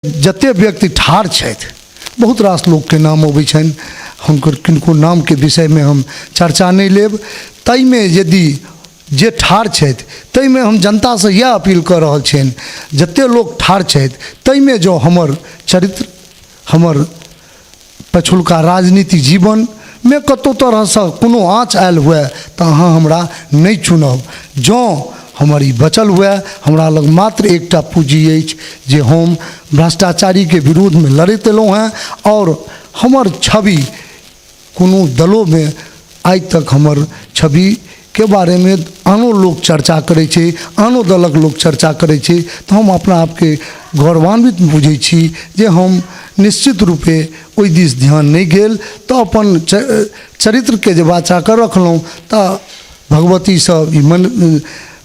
जतेक व्यक्ति ठाढ़ छथि, बहुत रास लोकके नाम अबै छनि, हुनकर किनको नामके विषयमे हम चर्चा नहि लेब। ताहिमे यदि जे ठाढ़ छथि ताहिमे हम जनतासँ इएह अपील कऽ रहल छियनि, जतेक लोक ठाढ़ छथि ताहिमे जँ हमर चरित्र, हमर पछुलका राजनीतिक जीवनमे कतहु तरहसँ कोनो आँच आयल हुए तऽ अहाँ हमरा नहि चुनब। जँ हमर ई बचल हुए, हमरा लग मात्र एकटा पूँजी अछि जे हम भ्रष्टाचारीके विरोधमे लड़ैत एलहुँ हेँ आओर हमर छवि कोनो दलोमे आइ तक हमर छविके बारेमे आनो लोक चर्चा करै छै, आनो दलक लोक चर्चा करै छै, तऽ हम अपना आपके गौरवान्वित बुझै छी जे हम निश्चित रूपे ओहि दिस ध्यान नहि गेल तऽ अपन चरित्रके जे बचाकऽ रखलहुँ। तऽ भगवतीसँ ई मन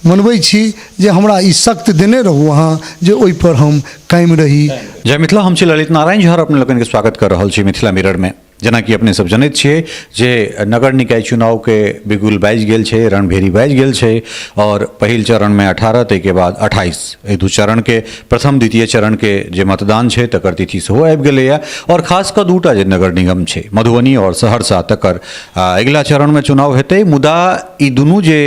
मनबै छी जे हमरा ई शक्ति देने रहू अहाँ जे ओहिपर हम कायम रही। जय मिथिला, हम छी ललित नारायण झा और अपने लोकनि के स्वागत कर रहल छी मिथिला मिरर में। जेनाकि अपने सब जनैत छियै जे नगर निकाय चुनावके बिगुल बाजि गेल छै, रणभेरी बाजि गेल छै और पहिल चरणमे 18, ताहिके बाद 28, एहि दू चरणके प्रथम द्वितीय चरणके जे मतदान छै तकर तिथि सेहो आबि गेलैए। और खास कऽ दूटा जे नगर निगम छै, मधुबनी और सहरसा, तकर अगिला चरणमे चुनाव हेतै। मुदा ई दुनू जे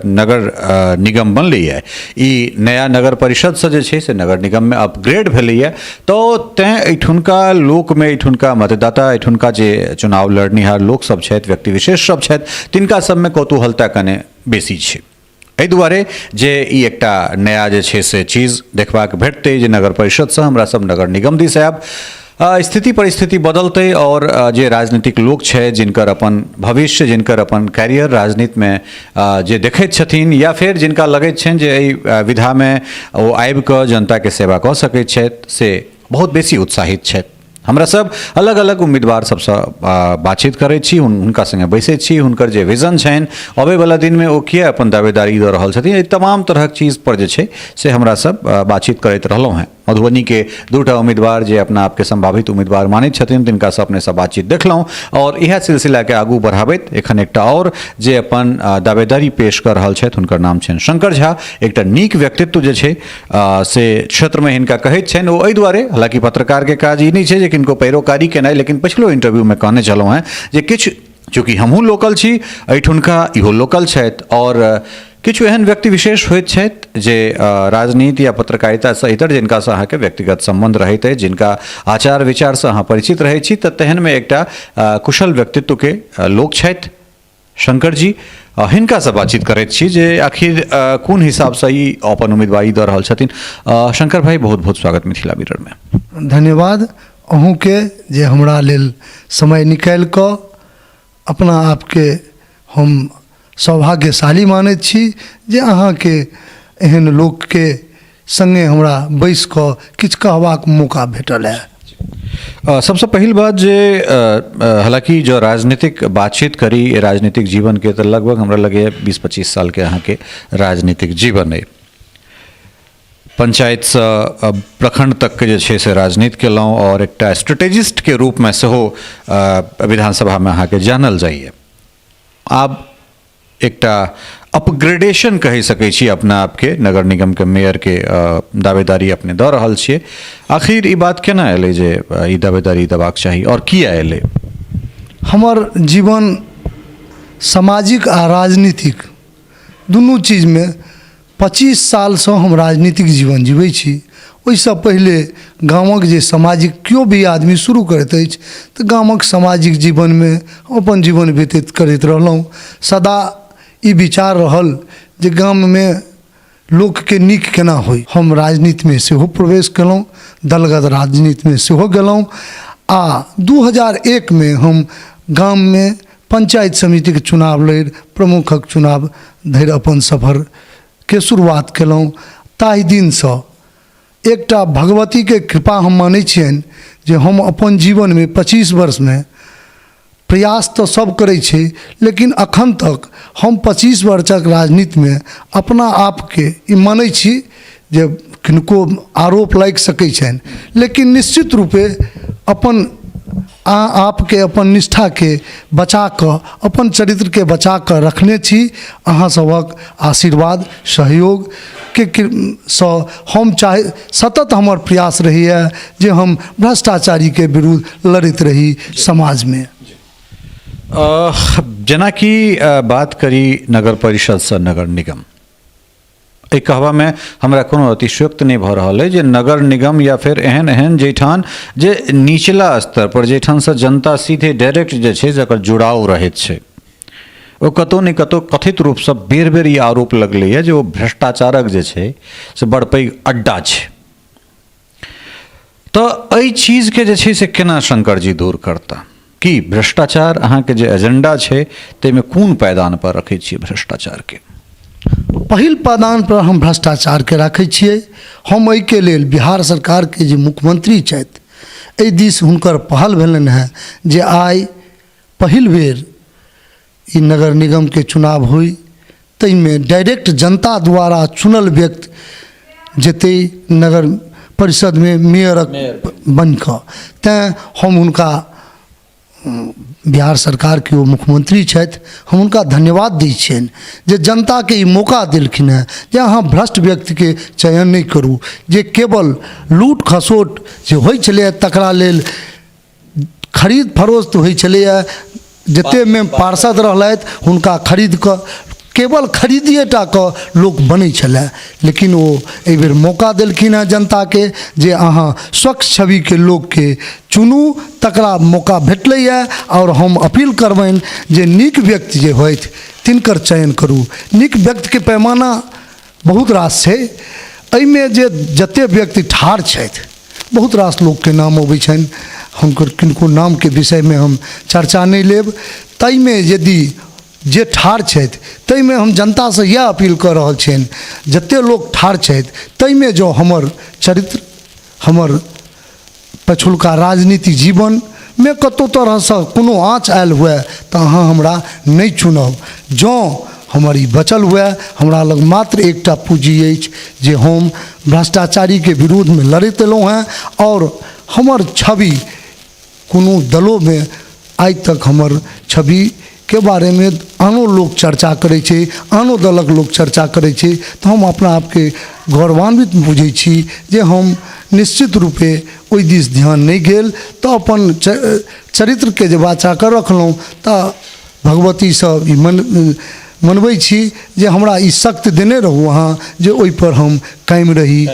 नगर निगम बनलैए ई नया नगर परिषदसँ जे छै से नगर निगममे अपग्रेड भेलैए, तऽ तैँ एहिठुनका लोकमे, एहिठुनका मतदाता, एहिठुनका जे चुनाव लड़निहार लोकसभ छथि, व्यक्ति विशेष सब छथि, तिनका सबमे कौतूहलता कने बेसी छै। एहि दुआरे जे ई एकटा नया जे छै से चीज देखबाक भेटतै जे नगर परिषदसँ हमरा सब नगर निगम दिस आयब, स्थिति परिस्थिति बदलतै और जे राजनीतिक लोक छै, जिनकर अपन भविष्य, जिनकर अपन कैरियर राजनीतिमे जे देखैत छथिन या फेर जिनका लगैत छनि जे एहि विधामे ओ आबि कऽ जनताके सेवा कऽ सकैत छथि, से बहुत बेसी उत्साहित छथि। हमरा सब अलग अलग उम्मीदवार सबसँ बातचीत करै छी, हुनका सङ्गे बैसै छी, हुनकर जे विजन छनि, अबैवला दिनमे ओ किए अपन दावेदारी दऽ रहल छथिन, एहि तमाम तरहक चीजपर जे छै से हमरा सब बातचीत करैत रहलहुँ हेँ। मधुबनीके दूटा उम्मीदवार जे अपना आपके सम्भावित उम्मीदवार मानैत छथिन तिनकासँ अपनेसँ बातचीत देखलहुँ और इएह सिलसिलाके आगू बढ़ाबैत एखन एकटा आओर जे अपन दावेदारी पेश कऽ रहल छथि हुनकर नाम छनि शंकर झा। एकटा नीक व्यक्तित्व जे छै से क्षेत्रमे हिनका कहैत छनि। ओ एहि दुआरे, हालाँकि पत्रकारके काज ई नहि छै जे किनको पैरोकारी केनाइ, लेकिन पछिलो इंटरव्यूमे कहने छलहुँ हेँ जे किछु चूँकि हमहूँ लोकल छी एहिठुनका, इहो लोकल छथि और किछु एहन व्यक्ति विशेष होइत छथि जे राजनीति या पत्रकारितासँ इतर जिनकासँ अहाँके व्यक्तिगत सम्बन्ध रहैत अछि, जिनका आचार विचारसँ अहाँ परिचित रहै छी, तऽ तेहनमे एकटा कुशल व्यक्तित्वके लोक छथि शंकर जी। हिनकासँ बातचीत करैत छी जे आखिर कोन हिसाबसँ ई अपन उम्मीदवारी दऽ रहल छथिन। शंकर भाई, बहुत बहुत स्वागत मिथिला मिररमे। धन्यवाद अहूँके जे हमरा लेल समय निकालि कऽ अपना आपके हम सौभाग्यशाली मानैत छी जे अहाँके एहन लोकके सङ्गे हमरा बैसि कऽ किछु कहबाक मौका भेटल हँ। सबसँ पहिल बात जे हालाँकि जँ राजनीतिक बातचीत करी राजनीतिक जीवनके तऽ लगभग हमरा लगैए 20-25 सालके अहाँके राजनीतिक जीवन अइ। पंचायतसँ प्रखंड तकके जे छै से राजनीति केलहुँ आओर एकटा स्ट्रेटेजिस्टके रूपमे सेहो विधानसभामे अहाँके जानल जाइए। आब एकटा अपग्रेडेशन कहि सकै छी अपना आपके, नगर निगमके मेयरके दावेदारी अपने दऽ रहल छियै। आखिर ई बात केना एलै जे ई दावेदारी देबाक चाही आओर किया एलै? हमर जीवन सामाजिक आ राजनीतिक दुनू चीजमे 25 सालसँ हम राजनीतिक जीवन जीबै छी। ओहिसँ पहिले गामक जे सामाजिक केओ भी आदमी शुरू करैत अछि तऽ गामक सामाजिक जीवनमे हम अपन जीवन व्यतीत करैत रहलहुँ। सदा ई विचार रहल जे गाममे लोकके नीक केना होइ। हम राजनीतिमे सेहो प्रवेश केलहुँ, दलगत राजनीतिमे सेहो गेलहुँ आ 2001मे हम गाममे पंचायत समितिके चुनाव लड़ि प्रमुखक चुनाव धरि अपन सफरके शुरुआत केलहुँ। ताहि दिनसँ एकटा भगवतीके कृपा हम मानै छियनि जे हम अपन जीवनमे 25 वर्षमे प्रयास तऽ सब करै छै, लेकिन अखन तक हम 25 वर्षक राजनीतिमे अपना आपके ई मानै छी जे किनको आरोप लागि सकै छनि, लेकिन निश्चित रूपे अपन आ आपके अपन निष्ठाके बचा कऽ अपन चरित्रके बचा कऽ रखने छी। अहाँ सभक आशीर्वाद सहयोगके सँ हम चाहे सतत हमर प्रयास रहैए जे हम भ्रष्टाचारीके विरुद्ध लड़ैत रही समाजमे। जेनाकि बात करी नगर परिषदसँ नगर निगम, एहि कहबामे हमरा कोनो अतिशयोक्ति नहि भऽ रहल अइ जे नगर निगम या फेर एहन एहन जाहिठाम जे निचला स्तरपर जाहिठामसँ जनता सीधे डायरेक्ट जे छै जकर जुड़ाव रहैत छै, ओ कतहु ने कतहु कथित रूपसँ बेर बेर ई आरोप लगलैए जे ओ भ्रष्टाचारक जे छै से बड़ पैघ अड्डा छै। तऽ एहि चीजके जे छै से केना शङ्करजी दूर करता? की भ्रष्टाचार अहाँके जे एजेंडा छै ताहिमे कोन पैदानपर रखै छियै भ्रष्टाचारके? पहिल पैदानपर हम भ्रष्टाचारके राखै छियै। हम एहिके लेल बिहार सरकारके जे मुख्यमंत्री छथि एहि दिस हुनकर पहल भेलनि हेँ जे आइ पहिल बेर ई नगर निगमके चुनाव होइ, ताहिमे डायरेक्ट जनता द्वारा चुनल व्यक्ति जेतै नगर परिषदमे मेयरक बनि कऽ। तैँ हम हुनका बिहार सरकारके ओ मुख्यमंत्री छथि, हम हुनका धन्यवाद दै छियनि जे जनताके ई मौका देलखिन हेँ जे अहाँ भ्रष्ट व्यक्तिके चयन नहि करू, जे केवल लूट खसोट जे होइ छलैए तकरा लेल खरीद फरोख्त होइ छलैए। जतेकमे पार्षद रहलथि हुनका खरीद कऽ केवल खरीदिए टा कऽ लोक बनै छलए, लेकिन ओ एहिबेर मौका देलखिन हेँ जनताके जे अहाँ स्वच्छ छविके लोकके चुनू, तकरा मौका भेटलैए। आओर हम अपील करबनि जे नीक व्यक्ति जे होथि तिनकर चयन करू। नीक व्यक्तिके पैमाना बहुत रास छै, एहिमे जे जतेक व्यक्ति ठाढ़ छथि बहुत रास लोकके नाम अबै छनि, हुनकर किनको नामके विषयमे हम चर्चा नहि लेब। ताहिमे यदि जे ठाढ़ छथि ताहिमे हम जनतासँ इएह अपील कऽ रहल छियनि, जतेक लोक ठाढ़ छथि ताहिमे जँ हमर चरित्र हमर पछुलका राजनीति जीवनमे कतहु तरहसँ कोनो आँच आयल हुए तऽ अहाँ हमरा नहि चुनब। जँ हमर ई बचल हुए, हमरा लग मात्र एकटा पूँजी अछि जे हम भ्रष्टाचारीके विरोधमे लड़ैत एलहुँ हेँ आओर हमर छवि कोनो दलोमे आइ तक हमर छविके बारेमे आनो लोक चर्चा करै छै, आनो दलक लोक चर्चा करै छै, तऽ हम अपना आपके गौरवान्वित बुझै छी जे हम निश्चित रूपे ओहि दिस ध्यान नहि गेल तऽ अपन चरित्रके जे बचाकऽ रखलहुँ। तऽ भगवतीसँ ई मनबै छी जे हमरा ई शक्ति देने रहू अहाँ जे ओहिपर हम कायम रही।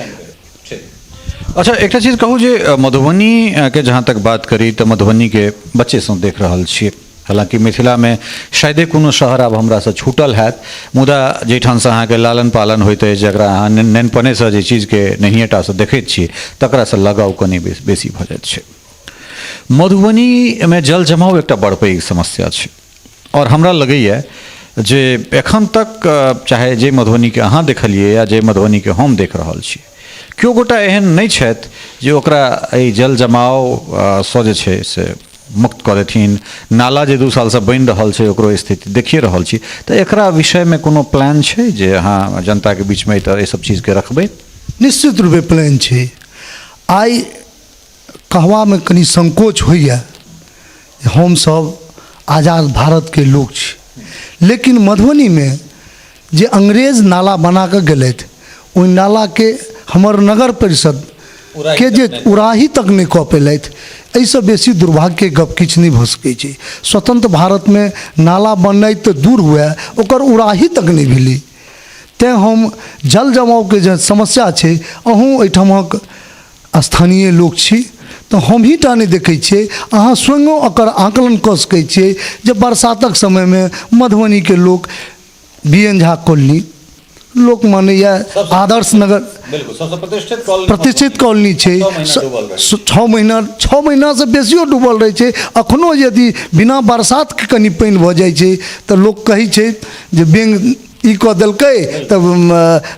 अच्छा, एकटा चीज कहू जे मधुबनी के जहाँ तक बात करी तऽ मधुबनीके बच्चेसँ देख रहल छियै, हालाँकि मिथिलामे शायदे कोनो शहर आब हमरासँ छूटल हैत, मुदा जाहिठामसँ अहाँके लालन पालन होइत अछि, जकरा अहाँ नेनपनेसँ जे चीजके नहिए टासँ देखैत छी तकरासँ लगाव कनि बेसी भऽ जाइत छै। मधुबनीमे जल जमाव एकटा बड़ पैघ समस्या छै आओर हमरा लगैए जे एखन तक चाहे जे मधुबनीके अहाँ देखलियै या जे मधुबनीके हम देख रहल छी, केओ गोटा एहन नहि छथि जे ओकरा एहि जल जमावसँ जे छै से मुक्त कऽ देथिन। नाला जे 2 सालसँ बनि रहल छै ओकरो स्थिति देखिए रहल छी, तऽ एकरा विषयमे कोनो प्लान छै जे अहाँ जनताके बीचमे एहि सब चीजके रखबै? निश्चित रूपे प्लान छै। आइ कहबामे कनि संकोच होइए जे हमसभ आजाद भारतके लोक छी, लेकिन मधुबनीमे जे अंग्रेज नाला बना कऽ गेलथि ओहि नालाके हमर नगर परिषदके जे उड़ाही तक नहि कऽ पेलथि, एहिसँ बेसी दुर्भाग्यके गप किछु नहि भऽ सकै छै। स्वतन्त्र भारतमे नाला बननाइ तऽ दूर हुए, ओकर उड़ाही तक नहि भेलै। तेँ हम जल जमावके जे समस्या छै, अहूँ एहिठामक स्थानीय लोक छी तऽ हमहीँ टा नहि देखै छियै, अहाँ स्वयं ओकर आकलन कऽ सकै छियै जे बरसातक समयमे मधुबनीके लोक बी एन झा कॉलोनी लोक मानैए आदर्श नगर प्रतिष्ठित कॉलोनी छै, 6 महीनासँ बेसियो डूबल रहै छै। एखनो यदि बिना बरसातके कनि पानि भऽ जाइ छै तऽ लोक कहै छै जे बेंग ई कऽ देलकै तऽ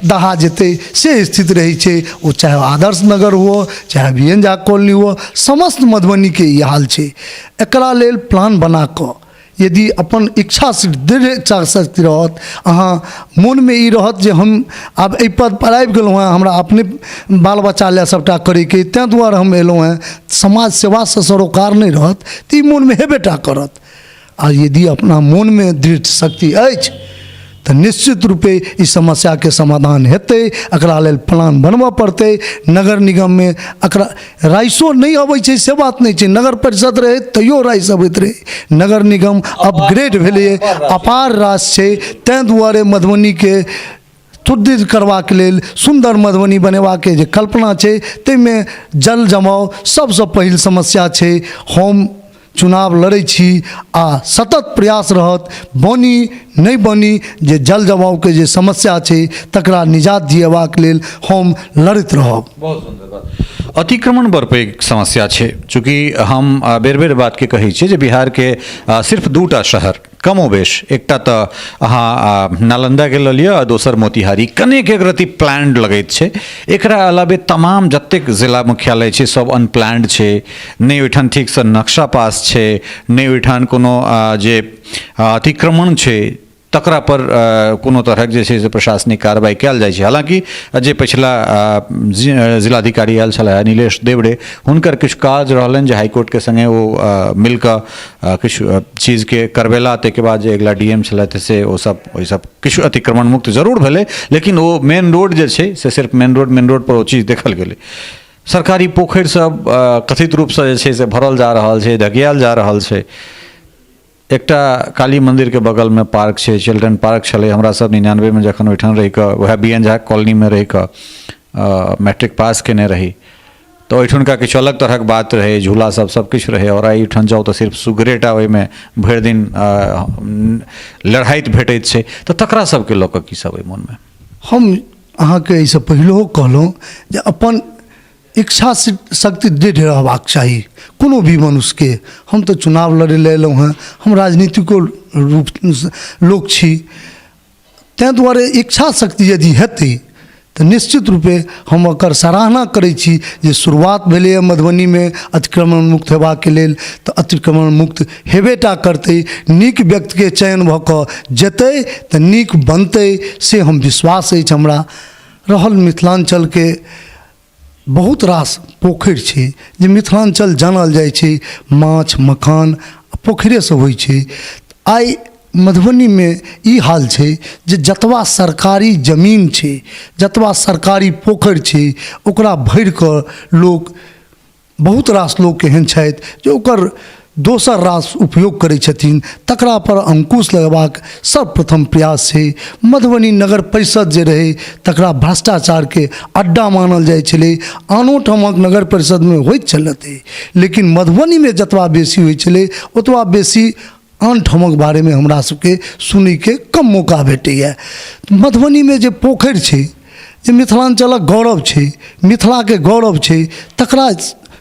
दहा जेतै, से स्थिति रहै छै। ओ चाहे आदर्श नगर हुअ चाहे बी एन झा कॉलोनी हुअ, समस्त मधुबनीके ई हाल छै। एकरा लेल प्लान बना कऽ यदि अपन इच्छा दृढ़ इच्छा शक्ति रहत, अहाँ मोनमे ई रहत जे हम आब एहि पदपर आबि गेलहुँ हेँ, हमरा अपने बाल बच्चा लए सभटा करैके अइ, ताहि दुआरे हम एलहुँ हेँ, समाज सेवासँ सरोकार नहि रहत तऽ ई मोनमे हेबे टा करत। आ यदि अपना मोनमे दृढ़ शक्ति अछि तऽ निश्चित रूपे ई समस्याके समाधान हेतै। एकरा लेल प्लान बनबऽ पड़तै। नगर निगममे एकरा राइसो नहि अबै छै से बात नहि छै, नगर परिषद रहै तैयो राइस अबैत रहै, नगर निगम अपग्रेड भेलै, अपार राशि छै। ताहि दुआरे मधुबनीके सुदृढ़ करबाक लेल, सुन्दर मधुबनी बनेबाके जे कल्पना छै ताहिमे जल जमाव सबसँ पहिल समस्या छै। हम चुनाव लड़ै छी आ सतत प्रयास रहत, बनी नहि बनी, जे जल जमावके जे समस्या छै तकरा निजात दिएबाक लेल हम लड़ैत रहब। बहुत सुन्दर बात। अतिक्रमण बड़ पैघ समस्या छै। चूँकि हम बेर बेर बातके कहै छियै जे बिहारके सिर्फ दूटा शहर कमोबेश, एकटा तऽ अहाँ नालन्दाके लऽ लिअ आ दोसर मोतिहारी, कनेक एक रति प्लान्ड लगैत छै। एकरा अलावे तमाम जतेक जिला मुख्यालय छै सब अनप्लान्ड छै, नहि ओहिठाम ठीकसँ नक्शा पास छै, नहि ओहिठाम कोनो जे अतिक्रमण छै तकरा पर कोनो तरहक जे छै से प्रशासनिक कार्रवाइ कयल जाइ छै। हालाँकि जे पछिला जिलाधिकारी आयल छलाह नीलेश देवड़े, हुनकर किछु काज रहलनि जे हाईकोर्टके सङ्गे ओ मिलकऽ किछु चीजके करबेला, ताहिके बाद जे अगिला डी एम छलथि से ओ सब ओहि सब किछु अतिक्रमण मुक्त जरूर भेलै, लेकिन ओ मेन रोड जे छै से सिर्फ मेन रोडपर ओ चीज देखल गेलै। सरकारी पोखरि सब कथित रूपसँ जे छै से भरल जा रहल छै, धकियायल जा रहल छै। एकटा काली मन्दिरके बगलमे पार्क छै, चिल्ड्रन पार्क छलै, हमरा सब 99मे जखन ओहिठाम रहिकऽ वएह बी एन झा कॉलोनीमे रहिकऽ मैट्रिक पास केने रही तऽ ओहिठुनका किछु अलग तरहक बात रहै, झूला सब सब किछु रहै। आओर एहिठाम जाउ तऽ सिर्फ सुगरेटा ओहिमे भरि दिन लड़ाइत भेटैत छै। तऽ तकरा सबके लऽ कऽ की सब अइ मोनमे? हम अहाँके एहिसँ पहिलहो कहलहुँ जे अपन इच्छा शक्ति दृढ़ रहबाक चाही कोनो भी मनुष्यके। हम तऽ चुनाव लड़ै लए एलहुँ हेँ, हम राजनीतिको रूप लोक छी, ताहि दुआरे इच्छा शक्ति यदि हेतै तऽ निश्चित रूपे हम ओकर सराहना करै छी जे शुरुआत भेलैए मधुबनीमे अतिक्रमण मुक्त हेबाके लेल, तऽ अतिक्रमण मुक्त हेबे टा करतै। नीक व्यक्तिके चयन भऽ कऽ जेतै तऽ नीक बनतै, से हम विश्वास अछि हमरा। रहल मिथिलाञ्चलके बहुत रास पोखरि छै जे मिथिलाञ्चल जानल जाइ छै माछ मखान पोखरिएसँ होइ छै। आइ मधुबनीमे ई हाल छै जे जतबा सरकारी जमीन छै, जतबा सरकारी पोखरि छै, ओकरा भरिकऽ लोक, बहुत रास लोक एहन छथि जे ओकर दोसर रास उपयोग करै छथिन, तकरा पर अंकुश लगेबाक सर्वप्रथम प्रयास छै। मधुबनी नगर परिषद जे रहै तकरा भ्रष्टाचारके अड्डा मानल जाइ छलै। आनो ठामक नगर परिषदमे होइत छलै, लेकिन मधुबनीमे जतबा बेसी होइ छलै ओतबा बेसी आन ठामक बारेमे हमरा सबके सुनैके कम मौका भेटैए। मधुबनीमे जे पोखरि छै, जे मिथिलाञ्चलक गौरव छै, मिथिलाके गौरव छै, तकरा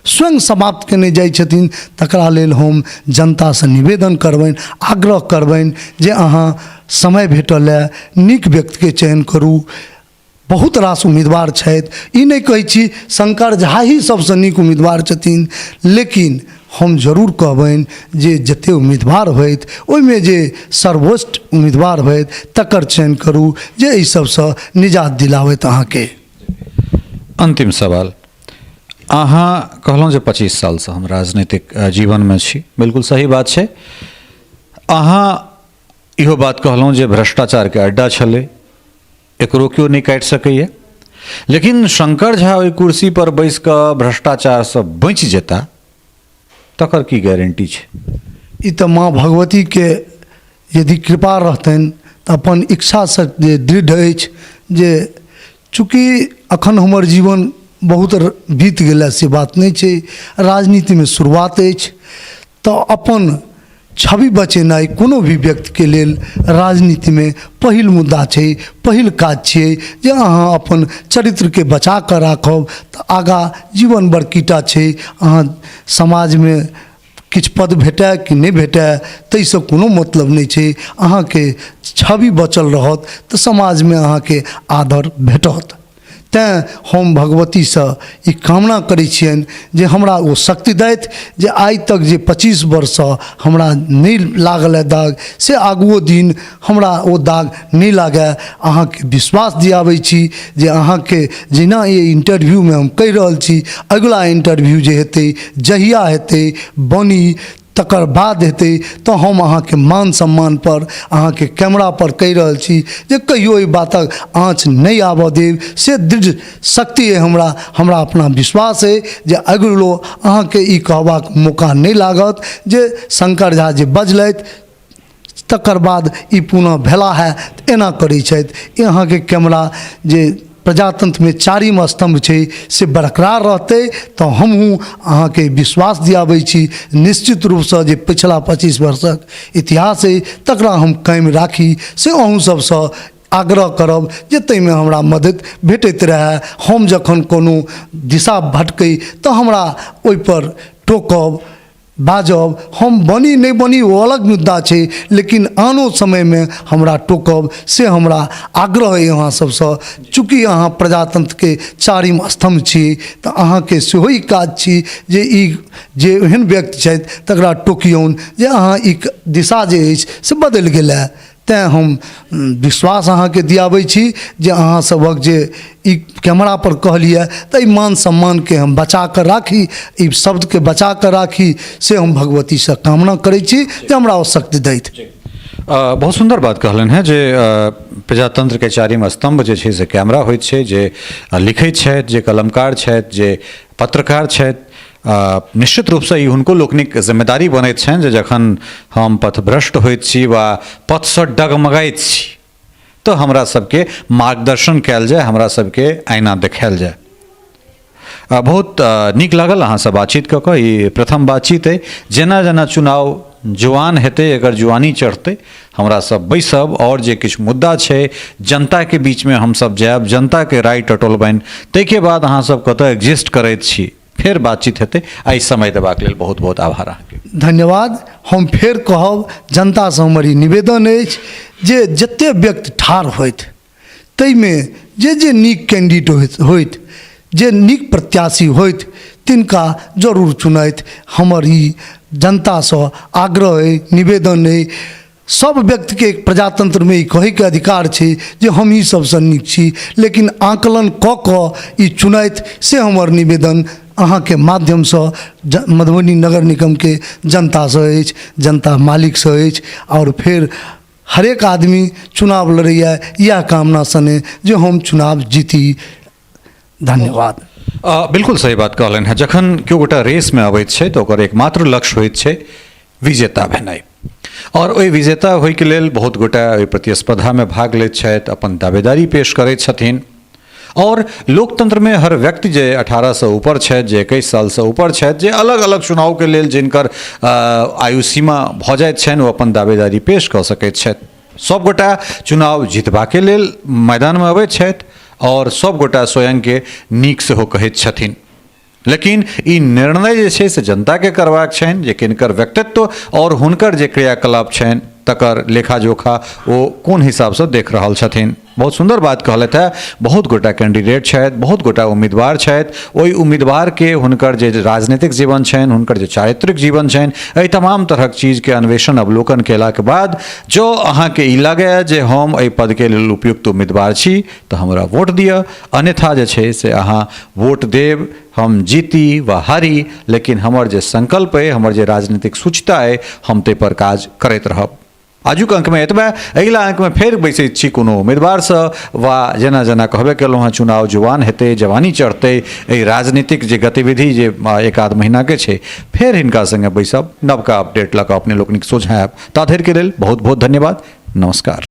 स्वयं समाप्त केने जाइ छथिन। तकरा लेल हम जनतासँ निवेदन करबनि, आग्रह करबनि जे अहाँ समय भेटल हँ, नीक व्यक्तिके चयन करू। बहुत रास उम्मीदवार छथि, ई नहि कहै छी शंकर झा ही सबसँ नीक उम्मीदवार छथिन, लेकिन हम जरूर कहबनि जे जतेक उम्मीदवार होथि ओहिमे जे सर्वोच्च उम्मीदवार होथि तकर चयन करू जे एहि सबसँ निजात दिलाबथि अहाँके। अन्तिम सवाल, अहाँ कहलहुँ जे 25 सालसँ हम राजनीतिक जीवनमे छी, बिल्कुल सही बात छै। अहाँ इहो बात कहलहुँ जे भ्रष्टाचारके अड्डा छलै, एकरो केओ नहि काटि सकैए, लेकिन शंकर झा ओहि कुर्सी पर बैस कऽ भ्रष्टाचारसँ बचि जेता तकर की गारंटी छै? ई तऽ माँ भगवतीके यदि कृपा रहतनि तऽ अपन इच्छासँ जे दृढ़ अछि, जे चूँकि अखन हमर जीवन बहुत बीत गेल से बात नहि छै, राजनीतिमे शुरुआत अछि, तऽ अपन छवि बचेनाइ कोनो भी व्यक्तिके लेल राजनीतिमे पहिल मुद्दा छै, पहिल काज छियै जे अहाँ अपन चरित्रके बचा कऽ राखब तऽ आगाँ जीवन बड़कीटा छै। अहाँ समाजमे किछु पद भेटए कि नहि भेटए ताहिसँ कोनो मतलब नहि छै, अहाँके छवि बचल रहत तऽ समाजमे अहाँके आदर भेटत। तेँ हम भगवतीसँ ई कामना करै छियनि जे हमरा ओ शक्ति दैथ जे आइ तक जे 25 वर्षसँ हमरा नहि लागल हँ दाग, से आगुओ दिन हमरा ओ दाग नहि लागय। अहाँके विश्वास दियाबै छी जे अहाँके जेना ई इन्टरव्यूमे हम कहि रहल छी, अगिला इन्टरव्यू जे हेतै, जहिया हेतै, बनी तकर बाद हेतै, तऽ हम अहाँके मान सम्मानपर अहाँके कैमरापर कहि रहल छी जे कहियो एहि बातक आँच नहि आबऽ देब। से दृढ़ शक्ति अइ हमरा, हमरा अपना विश्वास अइ जे अगिलो अहाँके ई कहबाक मौका नहि लागत जे शङ्कर झा जे बजलथि तकर बाद ई पुनः भेला है, एना करै छथि। ई अहाँके कैमरा जे प्रजातन्त्रमे चारिम स्तम्भ छै से बरकरार रहतै। तऽ हमहूँ अहाँके विश्वास दियाबै छी निश्चित रूपसँ जे पछिला 25 वर्षक इतिहास अइ तकरा हम कायम राखी, से अहूँ सबसँ आग्रह करब जे ताहिमे हमरा मदति भेटैत रहए। हम जखन कोनो दिशा भटकै तऽ हमरा ओहिपर टोकब बाजब, हम बनी नहि बनी ओ अलग मुद्दा छै, लेकिन आनो समयमे हमरा टोकब, से हमरा आग्रह अइ अहाँ सबसँ। चूँकि अहाँ प्रजातन्त्रके चारिम स्तम्भ छी तऽ अहाँके सेहो ई काज छी जे ई जे एहन व्यक्ति छथि तकरा टोकियौन जे अहाँ ई दिशा जे अछि से बदलि गेल हँ। तेँ हम विश्वास अहाँके दियाबै छी जे अहाँ सभक जे ई कैमरापर कहलियै तऽ एहि मान सम्मानके हम बचाकऽ राखी, ई शब्दके बचाकऽ राखी, से हम भगवतीसँ कामना करै छी जे हमरा ओ शक्ति दैथ। बहुत सुन्दर बात कहलनि हेँ जे प्रजातन्त्रके चारिम स्तम्भ जे छै से कैमरा होइत छै। जे लिखैत छथि, जे कलमकार छथि, जे पत्रकार छथि, निश्चित रूपसँ ई हुनको लोकनिक जिम्मेदारी बनैत छनि जे जखन हम पथभ्रष्ट होइत छी वा पथसँ डगमगाइत छी तऽ हमरा सबके मार्गदर्शन कयल जाय, हमरा सबके आईना देखायल जाय। बहुत नीक लागल अहाँसँ बातचीत कऽ कऽ। ई प्रथम बातचीत अइ। जेना जेना चुनाव जुआन हेतै, एकर जुआनी चढ़तै, हमरा सब बैसब आओर जे किछु मुद्दा छै जनताके बीचमे हमसब जायब, जनताके राय टटोलबनि, ताहिके बाद अहाँ सब कतऽ एग्जिस्ट करैत छी फेर बातचीत हेतै। आइ समय देबाक लेल बहुत बहुत आभार अहाँके। धन्यवाद। हम फेर कहब, जनतासँ हमर ई निवेदन अछि जे जते व्यक्ति ठाढ़ होथि ताहिमे जे जे नीक कैंडिडेट होथि, जे नीक प्रत्याशी होथि, तिनका जरूर चुनथि। हमर ई जनतासँ आग्रह अइ, निवेदन अइ। सब व्यक्तिके प्रजातन्त्रमे ई कहैके अधिकार छै जे हम ही सबसँ नीक छी, लेकिन आकलन कऽ कऽ ई चुनथि, से हमर निवेदन अहाँके माध्यमसँ मधुबनी नगर निगमके जनतासँ अछि, जनता मालिकसँ अछि। आओर फेर हरेक आदमी चुनाव लड़ैए इएह कामना सने जे हम चुनाव जीती। धन्यवाद। बिल्कुल सही बात कहलनि हेँ। जखन केओ गोटा रेसमे अबैत छै तऽ ओकर एकमात्र लक्ष्य होइत छै विजेता भेनाइ, आओर ओहि विजेता होइके लेल बहुत गोटा ओहि प्रतिस्पर्धामे भाग लैत छथि, अपन दावेदारी पेश करैत छथिन। आओर लोकतंत्रमे हर व्यक्ति जे 18सँ ऊपर छथि, जे 21 सालसँ ऊपर छथि, जे अलग अलग चुनावके लेल जिनकर आयु सीमा भऽ जाइत छनि, ओ अपन दावेदारी पेश कऽ सकैत छथि। सभगोटा चुनाव जितबाके लेल मैदानमे अबैत छथि आओर सभगोटा स्वयंके नीक सेहो कहैत छथिन, लेकिन ई निर्णय जे छै से जनताके करबाक छनि जे किनकर व्यक्तित्व आओर हुनकर जे क्रियाकलाप छनि तकर लेखा जोखा ओ कोन हिसाबसँ देख रहल छथिन। बहुत सुन्दर बात कहलथि हेँ। बहुत गोटा कैंडिडेट छथि, बहुत गोटा उम्मीदवार छथि, ओहि उम्मीदवारके हुनकर जे राजनीतिक जीवन छनि, हुनकर जे चारित्रिक जीवन छनि, एहि तमाम तरहक चीजके अन्वेषण अवलोकन कयलाके बाद जँ अहाँके ई लागय जे हम एहि पदके लेल उपयुक्त उम्मीदवार छी तऽ हमरा वोट दिअ, अन्यथा जे छै से अहाँ वोट देब, हम जीती वा हारी, लेकिन हमर जे संकल्प अइ, हमर जे राजनीतिक सूचिता अइ, हम ताहिपर काज करैत रहब। आजुक अंकमे एतबे। अगिला अंकमे फेर बैसैत छी कोनो उम्मीदवारसँ वा जेना जेना कहबे केलहुँ हँ, चुनाव जुआन हेतै, जवानी चढ़तै, एहि राजनीतिक जे गतिविधि जे एक आध महीनाके छै, फेर हिनका सङ्गे बैसब, नवका अपडेट लऽ कऽ अपने लोकनिक सोझाँ आयब। ता धरिके लेल बहुत बहुत धन्यवाद, नमस्कार।